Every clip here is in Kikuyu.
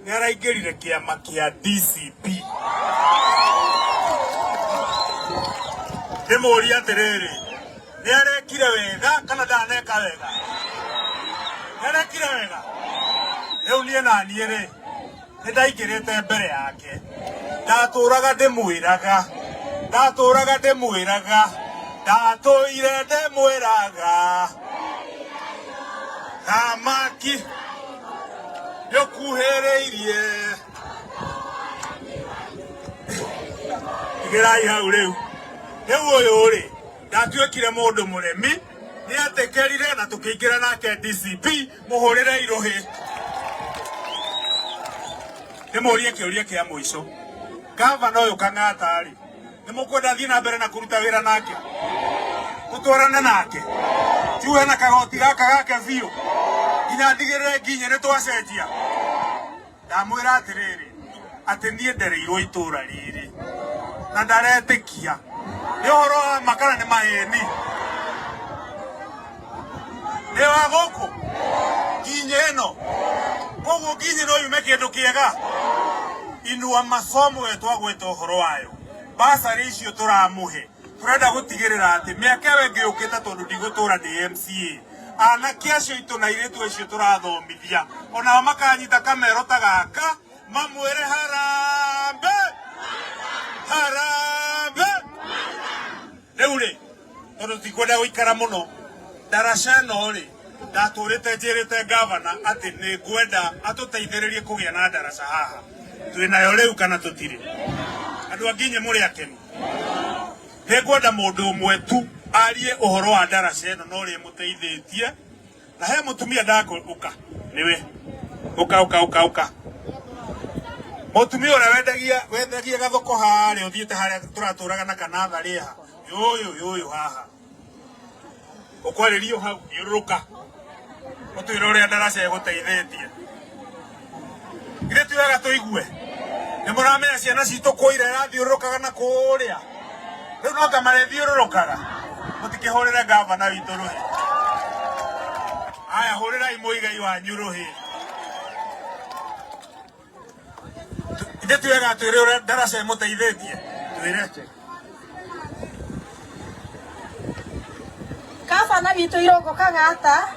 Nĩ araingĩrire kĩama kĩa DCP. Ndĩmũrie atĩrĩrĩ, nĩ arekire wega kana ndaneka wega? Nĩ arekire wega? Rĩu niĩ na niĩ rĩ, nĩ ndaingĩrĩte mbere yake, ndatũraga ndĩmwĩraga, ndatũraga ndĩmwĩraga, ndatũire ndĩmwĩraga thamaki nĩ ũkuhĩrĩirie. Tigĩrai hau rĩu. Rĩu ũyũ rĩ, ndatuĩkire mũndũ mũremi, nĩ etĩkĩrire na tũkĩingĩra nake DCP, mũhũrĩre irũhĩ. Ndĩmũrie kĩũria kĩa mũico. Gavana ũyũ Kang'ata rĩ, nĩ mũkwenda thiĩ na mbere na kũruta wĩra nake? Mũtwarane nake? Njuhe na kagoti gaka gake biũ nginya ndigĩrĩre nginye nĩ twacenjia. Ndamwĩra atĩrĩrĩ, atĩ niĩ ndereirwo itũra rĩrĩ na ndaretĩkia nĩ ũhoro wa ma kana nĩ maheni. Nĩ wa gũkũ nginye ĩno, koguo nginye no yume kĩndũ kĩega. Inua masomo ĩyo twagweta ũhoro wayo, basarĩ icio tũramũhe, tũrenda gũtigĩrĩra atĩ mĩaka ĩyo ĩngĩ yũkĩte, tondũ ndigũtũra ndĩ MCA, anake acio aitũ na airĩtu acio tũrathomithia onao makanyita kamero ta gaka mamwĩre harambe harambe. Rĩu rĩ, tondũ tikwenda gũikara mũno, ndaraca ĩno rĩ, ndatũrĩte njĩrĩte gavana atĩ nĩ ngwenda atũteithĩrĩrie kũgĩa na ndaraca haha. Twĩ nayo rĩu kana tũtirĩ? Andũ a Nginyi mũrĩ akenu? Nĩ ngwenda mũndũ ũmwe tu arie ũhoro wa ndaraca ĩno na ũrĩa ĩmũteithĩtie. Na he mũtumia ndakũ, ũka nĩwe, ũka ũka ũka ũka, mũtumia ũrĩa wendagia wendagia gathoko harĩa ũthiĩte harĩa tũratũraga na kanatharĩ ha yũyũ yũyũ haha ũkwarĩrio hau, thiũrũrũka ũtwĩre ũrĩa ndaraca ĩgũteithĩtie. Githĩ ti wega tũigue? Nĩ mũramenya ciana citũ kũira ĩrathiũrũrũkaga na kũrĩa, rĩu no ta marĩthiũrũrũkaga. Mũtikĩhũrĩre gavana witũ rũhĩ. Aya, hũrĩrai mũigai wanyu rũhĩ. Ithe ti wega twĩre ũrĩa ndaraca ĩmũteithĩtie? Twĩre. Gavana witũ Irũngũ Kang'ata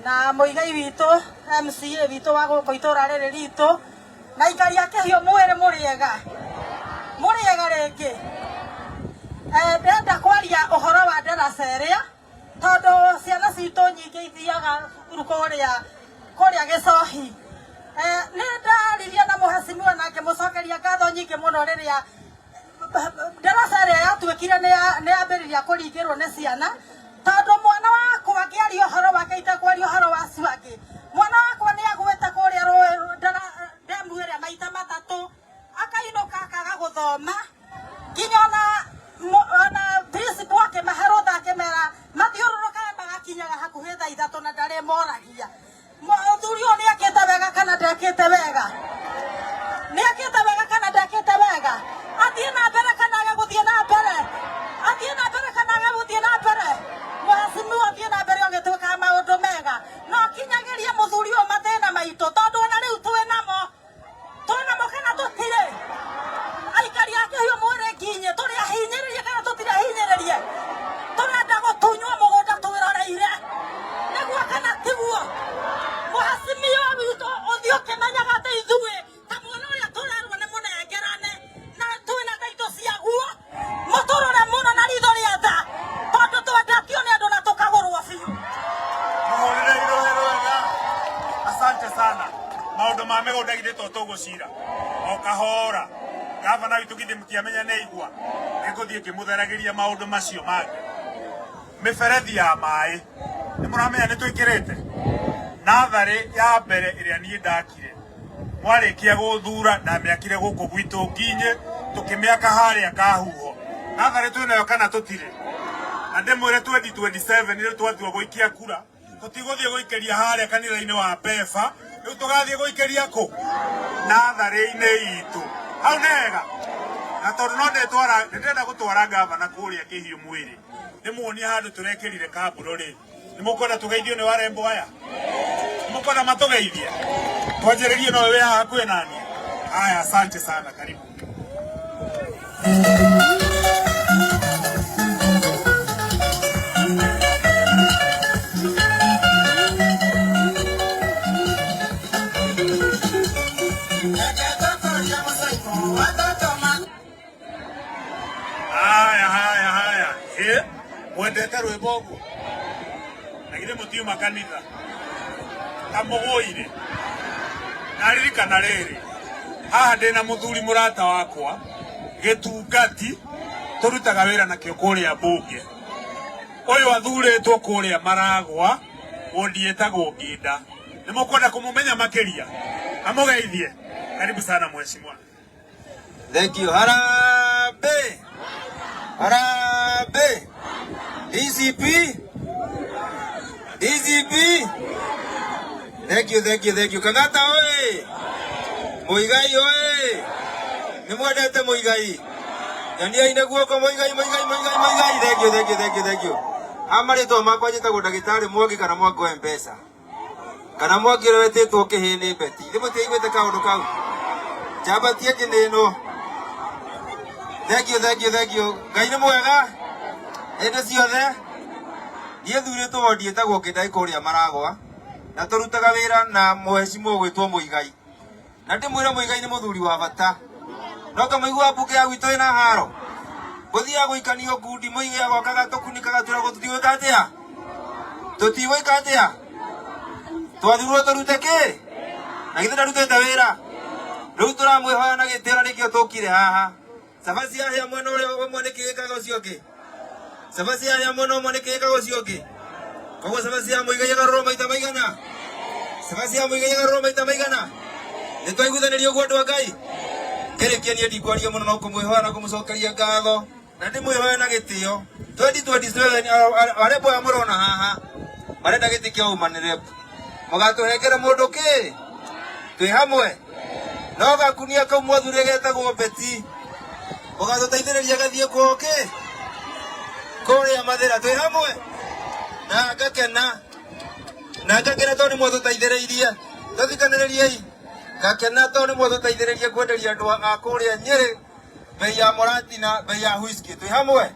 na mũigai witũ MCA witũ wa gũkũ itũra rĩrĩ ritũ na aikari a Kĩhiũ, mwĩrĩ mũrĩega, mũrĩega rĩngĩ. Ndĩrenda kwaria ũhoro wa ndaraca ĩrĩa, tondũ ciana citũ nyingĩ ithiaga cukuru kũrĩa kũrĩa Gĩcohi. Nĩ ndaririe na mũhecimiwa na ngĩmũcokeria ngatho nyingĩ mũno rĩrĩa ndaraca ĩrĩa yatuĩkire nĩ yambĩrĩria kũringĩrwo nĩ ciana, tondũ mwana wakwa ngĩaria ũhoro wake itekwaria ũhoro wa acio angĩ, mwana wakwa nĩ agwĩte kũrĩa rũĩ ndemu ĩrĩa maita matatũ, akainũka akaga gũthoma, nginya ona principal akĩmahe rũtha akĩmera mathiũrũrũkaga magakinyaga hakuhĩ thaa 3 na ndarĩ moragia. Mũthuri ũyũ nĩ akĩte wega kana ndekĩte wega? Nĩ akĩte wega kana ndekĩte wega? Athiĩ na mbere kana age gũthiĩ na mbere? Athiĩ na mbere kana age gũthiĩ na mbere? Mũhecimiwa, athiĩ na mbere ũgĩtwĩkaga maũndũ mega, na ũkinyagĩrie mũthuri ũyũ mathĩna maitũ, tondũ ona rĩu twĩ namo, twĩ namo kana tũtirĩ? Aikari a Kĩhiũ mwĩrĩ nginye, tũrĩ ahinyĩrĩrie kana tũtirĩ ahinyĩrĩrie? Tũrenda gũtunywo mũgũnda twĩroreire, nĩguo kana tiguo? Mũhecimiwa witũ, ũthiĩ ũkĩmenyaga atĩ ithuĩ ta mwena ũrĩa tũrerwo nĩ mũnengerane na twĩna taitũ ciaguo, mũtũrore mũno na ritho rĩa tha, tondũ twendetio nĩ andũ na tũkagũrwo biũ. Mũhũrĩre irũhĩ rwega. Asante sana. Maũndũ ma mĩgũnda githĩ to tũgũcira o kahora. Gavana witũ githĩ mũtiamenya nĩ aigua? Nĩngũthiĩ ngĩmũtheragĩria maũndũ macio mangĩ. Mĩberethi ya maĩ nĩ mũramenya nĩ twĩkĩrĩte natharĩ ya mbere ĩrĩa niĩ ndakire mwarĩkia gũthura, ndamĩakire gũkũ gwitũ Nginyĩ, tũkĩmĩaka harĩa Kahuho. Natharĩ twĩnayo kana tũtirĩ? Na ndĩmwĩre 2027 rĩu twatua gũikia kura, tũtigũthiĩ gũikĩria harĩa kanitha-inĩ wa Beba, rĩu tũgathiĩ gũikĩria kũ? Natharĩ-inĩ itũ. Hau nĩ hega. Na tondũ no ndĩtwara, ndĩrenda gũtwara gavana kũrĩa Kĩhiũ mwĩrĩ, ndĩmuonie handũ tũrekĩrire kamburo rĩ. Nĩ mũkwenda tũgeithio nĩ warembo aya? Nĩ mũkwenda matũgeithie? Twanjĩrĩrie nowe wĩ haha hakuhĩ nani. Haya, asante sana, karibu. Haya, haya, haya. Ĩ, mwendete rwĩmbo ũguo na githĩ mũtiuma kanitha ta mũgũire. Ndaririkana rĩrĩ, haha ndĩna mũthuri mũrata wakwa gĩtungati tũrutaga wĩra nakĩo kũrĩa mbunge. Ũyũ athurĩtwo kũrĩa Maragwa, wondi ĩtagwo Nginda. Nĩ mũkwenda kũmũmenya makĩria? Amũgeithie. Karibu sana mheshimiwa. Thank you. Harambee. Harambee. DCP. DCP. Thank you, thank you, thank you. Kang'ata oye. Muigai oye. Nĩ mwendete Muigai. Nyoniai na guoko Muigai, Muigai, Muigai, Muigai. Thank you, thank you, thank you, thank you. Ha marĩtwa makwa njĩtagwo ndagĩtarĩ Mwangi kana Mwangi wa M-Pesa. Kana Mwangi ũrĩa wetĩtwo kĩhĩĩ nĩ Beti. Nĩ mũtiaiguĩte kaũndũ kau? Njamba ti ĩngĩ nĩ ĩno. Thank you, thank you, thank you. Ngai nĩ mwega hĩndĩ ciothe. Niĩ thurĩtwo wondi ĩtagwo Kĩndai kũrĩa Maragwa na tũrutaga wĩra na mũhecimwo ũgwĩtwo Mũigai. Na ndĩmwĩre Mũigai nĩ mũthuri wa bata. No kamũigua mbunge ya gwitũ ĩna haro. Gũthiaga gũikanio ngundi Mũigai agokaga tũkunĩkaga twĩragwo tũtigwĩka atĩa? Tũtigwĩka atĩa? Twathurwo tũrute kĩ? Na githĩ ndarutĩte wĩra? Rĩu tũramwĩhoya na gĩtĩo na nĩkĩo tũkire haha. Cabaci yahĩa mwena ũrĩa ũmwe nĩkĩ gĩkaga ũcio ũngĩ? Cabaci yahĩa mwena ũmwe nĩkĩ gĩkaga ũcio ũngĩ? Koguo cabaci ya Mũigai ĩgarũrwo maita maigana? Cabaci ya Mũigai ĩgarũrwo maita maigana? Nĩ twaiguithanĩria ũguo andũ a Ngai? Ngĩrĩkia niĩ ndikwaria mũno no kũmwĩhoya na kũmũcokeria ngatho na ndĩmwĩhoya na gĩtĩo. 2027 arĩa aya mũrona haha marenda gĩtĩ kĩa woman rep. Mũgatũhengere mũndũ kĩ? Twĩ hamwe? No gakunia kau mwathurire getagwo Beti. Mũgatũteithĩrĩria gathiĩ kwao kĩ? Kũrĩa Mathĩra. Twĩ hamwe? Na ngakena. Na ngakena tondũ nĩ mwatũteithĩrĩirie. Tũthikanĩrĩriei. Ngakena tondũ nĩ mwatũteithĩrĩirie kwenderia andũ a kũrĩa Nyĩrĩ bei ya mũratina, bei ya whisky. Twĩ hamwe?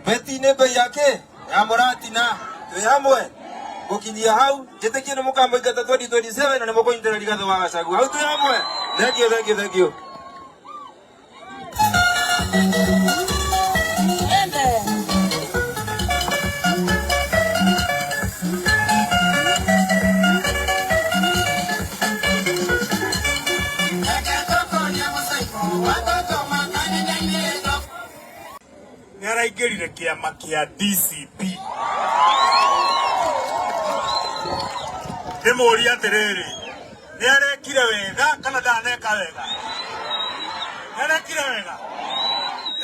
Beti nĩ bei ya kĩ? Ya mũratina. Twĩ hamwe? Gũkinyia hau njĩtĩkie nĩ mũkamũingata 2027 na nĩ mũkũnyitĩra Rigathĩ wa Gachagua. Hau twĩ hamwe? Thank you, thank you, thank you. Ende. Nĩ araingĩrire kĩama kĩa DCP. Ndĩmũrie atĩrĩrĩ, nĩ arekire wega kana ndaneka wega? Nĩ arekire wega?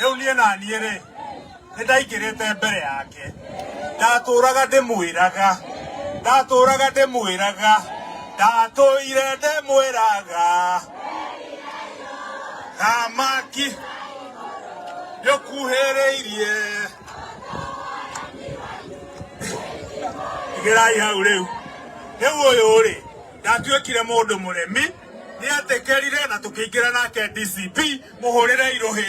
Rĩu niĩ na niĩ rĩ, nĩ ndaingĩrĩte mbere yake. Ndatũraga ndĩmwĩraga, ndatũraga ndĩmwĩraga, ndatũire ndĩmwĩraga. Thamaki nĩũkuhĩrĩirie. Igĩrai hau rĩu. Rĩu ũyũ rĩ, ndatuĩkire mũndũ mũremi, nĩetĩkĩrire na tũkĩingĩra nake DCP, mũhũrĩre irũhĩ.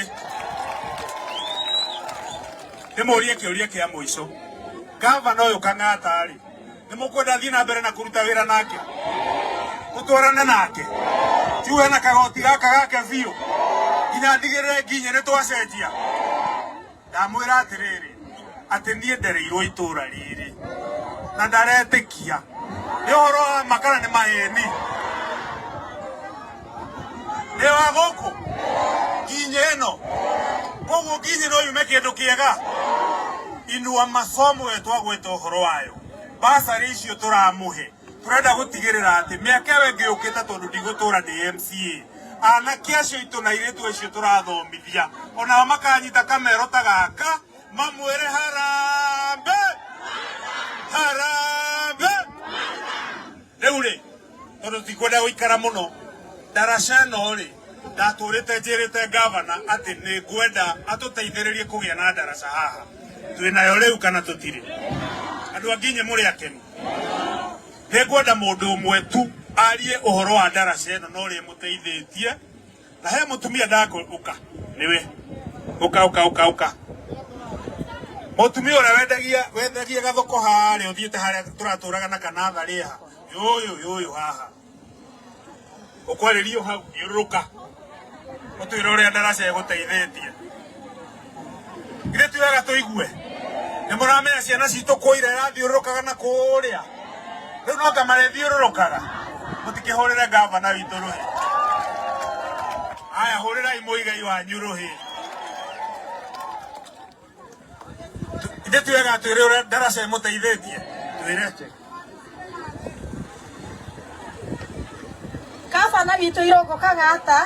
Ndĩmũrie kĩũria kĩa mũico. Gavana ũyũ Kang'ata rĩ, nĩ mũkwenda athiĩ na mbere na kũruta wĩra nake? Mũtwarane nake? Njuhe na kagoti gaka gake biũ nginya ndigĩrĩre nginye nĩ twacenjia. Ndamwĩra atĩrĩrĩ, atĩ niĩ ndereirwo itũra rĩrĩ na ndaretĩkia nĩ ũhoro wa ma kana nĩ maheni. Nĩ wa gũkũ nginye ĩno, koguo nginye no yume kĩndũ kĩega. Inua masomo ĩyo twagweta ũhoro wayo, basarĩ icio tũramũhe, tũrenda gũtigĩrĩra atĩ mĩaka ĩyo ĩngĩ yũkĩte, tondũ ndigũtũra ndĩ MCA, anake acio aitũ na airĩtu acio tũrathomithia onao makanyita kamero ta gaka mamwĩre harambe harambe. Rĩu rĩ, tondũ tikwenda gũikara mũno, ndaraca ĩno rĩ, ndatũrĩte njĩrĩte gavana atĩ nĩ ngwenda atũteithĩrĩrie kũgĩa na ndaraca haha. Twĩ nayo rĩu kana tũtirĩ? Andũ a Nginye mũrĩ akenu? Nĩ ngwenda mũndũ ũmwe tu Arie uhoro wa ndaraca ĩno na ũrĩa ĩmũteithĩtie. Na he mũtumia ndakũ ũka nĩwe ũka ũka ũka ũka mũtumia ũrĩa wendagia gathoko harĩa ũthiĩte harĩa tũratũraga na kanatharĩ ha yũyũ yũyũ haha ũkwarĩrio hau thiũrũrũka ũtwĩre ũrĩa ndaraca ĩgũteithĩtie. Githĩ ti wega tũigue? Nĩ mũramenya ciana citũ kũira ĩrathiũrũrũkaga na kũrĩa rĩu no ta marĩthiũrũrũkaga. Mũtikĩhũrĩre gavana witũ rũhĩ. Aya hũrĩrai mũigai wanyu rũhĩ. Ithe ti wega twĩre ũrĩa ndaraca ĩmũteithĩtie. Twĩre. Gavana witũ Irũngũ Kang'ata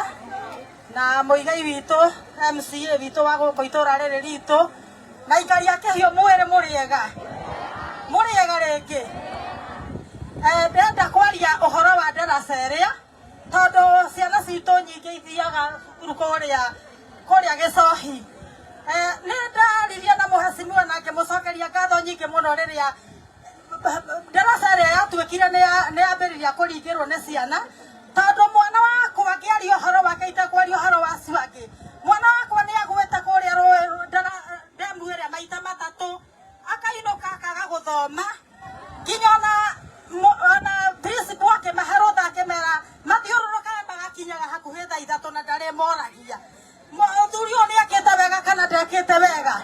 na mũigai witũ MCA witũ wa gũkũ itũra rĩrĩ ritũ na aikari a Kĩhiũ mwĩrĩ mũrĩega mũrĩega rĩngĩ. Ndĩrenda kwaria ũhoro wa ndaraca ĩrĩa tondũ ciana citũ nyingĩ ithiaga cukuru kũrĩa Gĩcohi. Nĩ ndaririe na mũhecimiwa na ngĩmũcokeria ngatho nyingĩ mũno rĩrĩa ndaraca ĩrĩa yatuĩkire nĩ yambĩrĩria kũringĩrwo nĩ ciana, tondũ mwana wakwa ngĩaria ũhoro wake itekwaria ũhoro wa acio angĩ, mwana wakwa nĩ agwĩte kũrĩa ndemu ĩrĩa maita matatũ akainũka akaga gũthoma nginya ona principal akĩmahe rũtha akĩmera mathiũrũrũkaga magakinyaga hakuhĩ thaa ithatũ na ndarĩ moragia. Mũthuri ũyũ nĩ akĩte wega kana ndekĩte wega?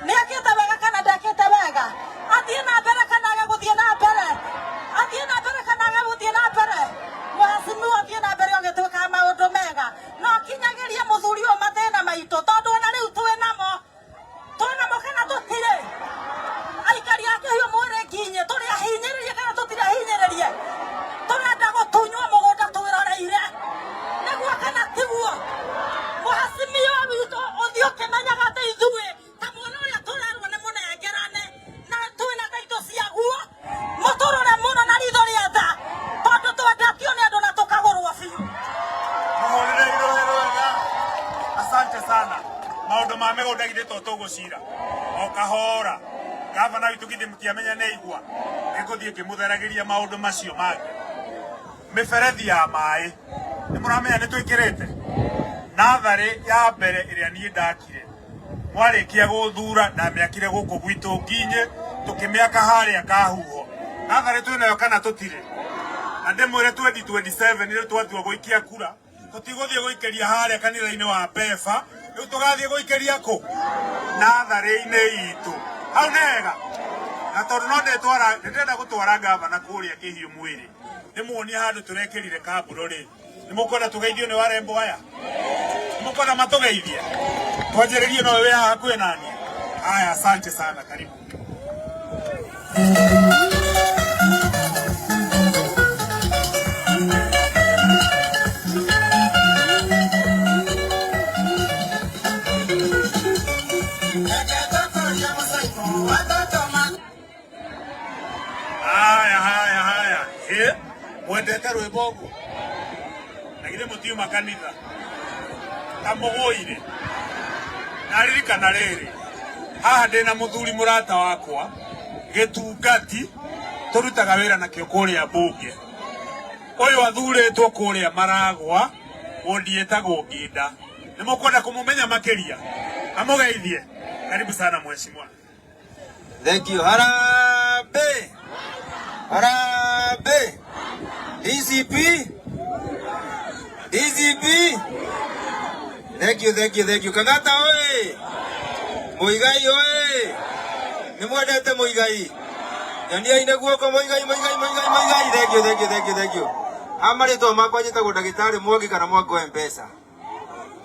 Nĩ akĩte wega kana ndekĩte wega? Athiĩ na mbere kana age gũthiĩ na mbere? Athiĩ na mbere kana age gũthiĩ na mbere? Mũhecimiwa athiĩ na mbere ũgĩtwĩkaga maũndũ mega no kinyagĩrie mũthuri ũyũ mathĩna maitũ tondũ ona rĩu twĩ namo. Twĩ namo kana tũtirĩ? Aikari a Kĩhiũ mwĩrĩ nginye tũrĩ ahinyĩrĩrie kana tũtirĩ ahinyĩrĩrie? Tũrenda gũtunywo mũgũnda twĩroreire nĩguo kana tiguo? Mũhecimiwa witũ ũthiĩ ũkĩmenyaga atĩ ithuĩ ta mwana ũrĩa tũrerwo nĩ mũnengerane na twĩna taitũ ciaguo mũtũrore mũno na ritho rĩa tha tondũ twendetio nĩ andũ na tũkagũrwo biũ. Mũhũrĩre irũhĩ rwega. Asante sana. Maũndũ ma mĩgũnda githĩ to tũgũcira o kahora. Gavana witũ githĩ mũtiamenya nĩ igua. Nĩngũthiĩ ngĩmũtheragĩria maũndũ macio mangĩ. Mĩberethi ya maĩ nĩ mũramenya nĩ twĩkĩrĩte natharĩ ya mbere ĩrĩa niĩ ndakire mwarĩkia gũthura ndamĩakire gũkũ gwitũ nginye tũkĩmĩaka harĩa Kahuho. Natharĩ twĩnayo kana tũtirĩ? Na ndĩmwĩre 2027 rĩu twatua gũikia kura tũtigũthiĩ gũikĩria harĩa kanitha-inĩ wa Beba, rĩu tũgathiĩ gũikĩria kũ? Natharĩ-inĩ itũ. Hau nĩ hega. Na tondũ no ndĩtwara ndĩrenda gũtwara gavana kũrĩa Kĩhiũ mwĩrĩ ndĩmuonie handũ tũrekĩrire kamburo rĩ. Nĩ mũkwenda tũgeithio nĩ warembo aya? Nĩ mũkwenda matũgeithie? Twanjĩrĩrie nowe wĩ haha hakuhĩ naniĩ. Haya, asante sana, karibu. Haya, haya, haya. Mwendete rwĩmbo ũguo? Na githĩ mũtiuma kanitha? Ta mũgũire. Naririkana rĩrĩ, haha ndĩna mũthuri mũrata wakwa gĩtungati tũrutaga wĩra nakĩo kũrĩa mbunge. Ũyũ athurĩtwo kũrĩa Maragwa wondi ĩtagwo Nginda. Nĩ mũkwenda kũmũmenya makĩria? Amũgeithie. Karibu sana mheshimiwa. Thank you. Harambee. Harambee. DCP. DCP. Thank you, thank you, thank you. Kang'ata oye. Muigai oye. Nĩ mwendete Muigai. Nyoniai nĩ guoko Muigai, Muigai, Muigai, Muigai. Thank you, thank you, thank you, thank you. Ha marĩtwa makwa njĩtagwo ndagĩtarĩ Mwangi kana Mwangi wa M-Pesa.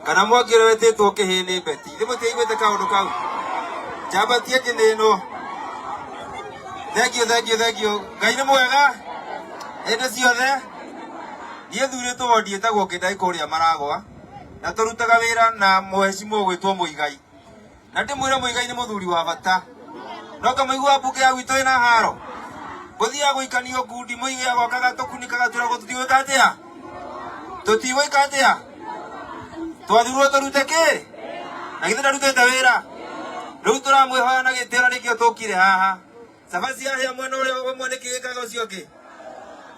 Kana Mwangi ũrĩa wetĩtwo kĩhĩ nĩ Beti. Ithe mũtiaiguĩte kaũndũ kau. Njambatie kĩnĩnwo. Thank you, thank you, thank you. Ngai nĩ mwega hĩndĩ ciothe. Niĩ thurĩtwo wondi ĩtagwo Kĩndai kũrĩa Maragwa na tũrutaga wĩra na mũhecimwo ũgwĩtwo Mũigai. Na ndĩmwĩre Mũigai nĩ mũthuri wa bata. No kamũigua mbunge ya gwitũ ĩna haro. Gũthiaga gũikanio ngundi Mũigai agokaga tũkunĩkaga twĩragwo tũtigwĩka atĩa? Tũtigwĩka atĩa? Twathurwo tũrute kĩ? Na githĩ ndarutĩte wĩra? Rĩu tũramwĩhoya na gĩtĩo na nĩkĩo tũkire haha. Cabaci yahĩa mwena ũrĩa ũmwe nĩkĩ gĩkaga ũcio ũngĩ?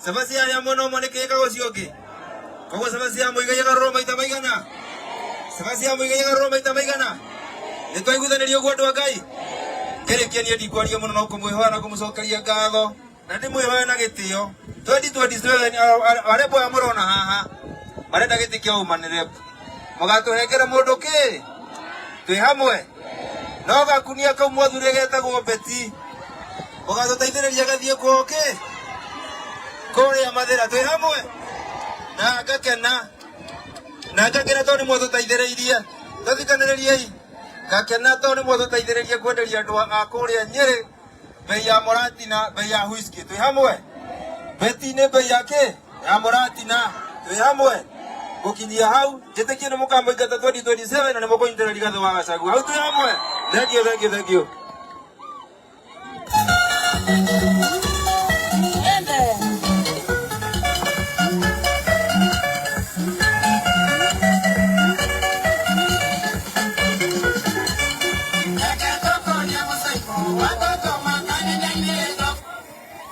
Cabaci yarĩa mwena ũmwe nĩ kĩĩkaga ũcio ũngĩ. Koguo cabaci ya Muigai ĩgarũrwo maita maigana? Cabaci ya Muigai ĩgarũrwo maita maigana? Nĩ twaiguithanĩria ũguo andũ a Ngai? Ngĩrĩkia niĩ ndikwaria mũno no kũmwĩhoya na kũmũcokeria ngatho na ndĩmwĩhoe na gĩtĩo. 2027 arĩa aya mũrona haha marenda gĩtĩ kĩa woman rep, mũgatũhengere mũndũ kĩ twĩ hamwe no gakunia kau mwathurire getagwo Beti, mũgatũteithĩrĩria gathiĩ kwao kĩ kũrĩa Mathĩra. Twĩ hamwe na ngakena na ngakena tondũ nĩ mwatũteithĩrĩirie. Tũthikanĩrĩriei, ngakena tondũ nĩ mwatũteithĩrĩirie kwenderia andũ a kũrĩa Nyĩrĩ bei ya mũratina, bei ya whisky. Twĩ hamwe. Beti nĩ bei ya kĩ ya mũratina. Twĩ hamwe. Gũkinyia hau, njĩtĩkie nĩ mũkamũingata 2027 na nĩ mũkũnyitĩrĩra Rigathĩ wa Gachagua. Hau twĩ hamwe. Thank you, thank you, thank you. Ende.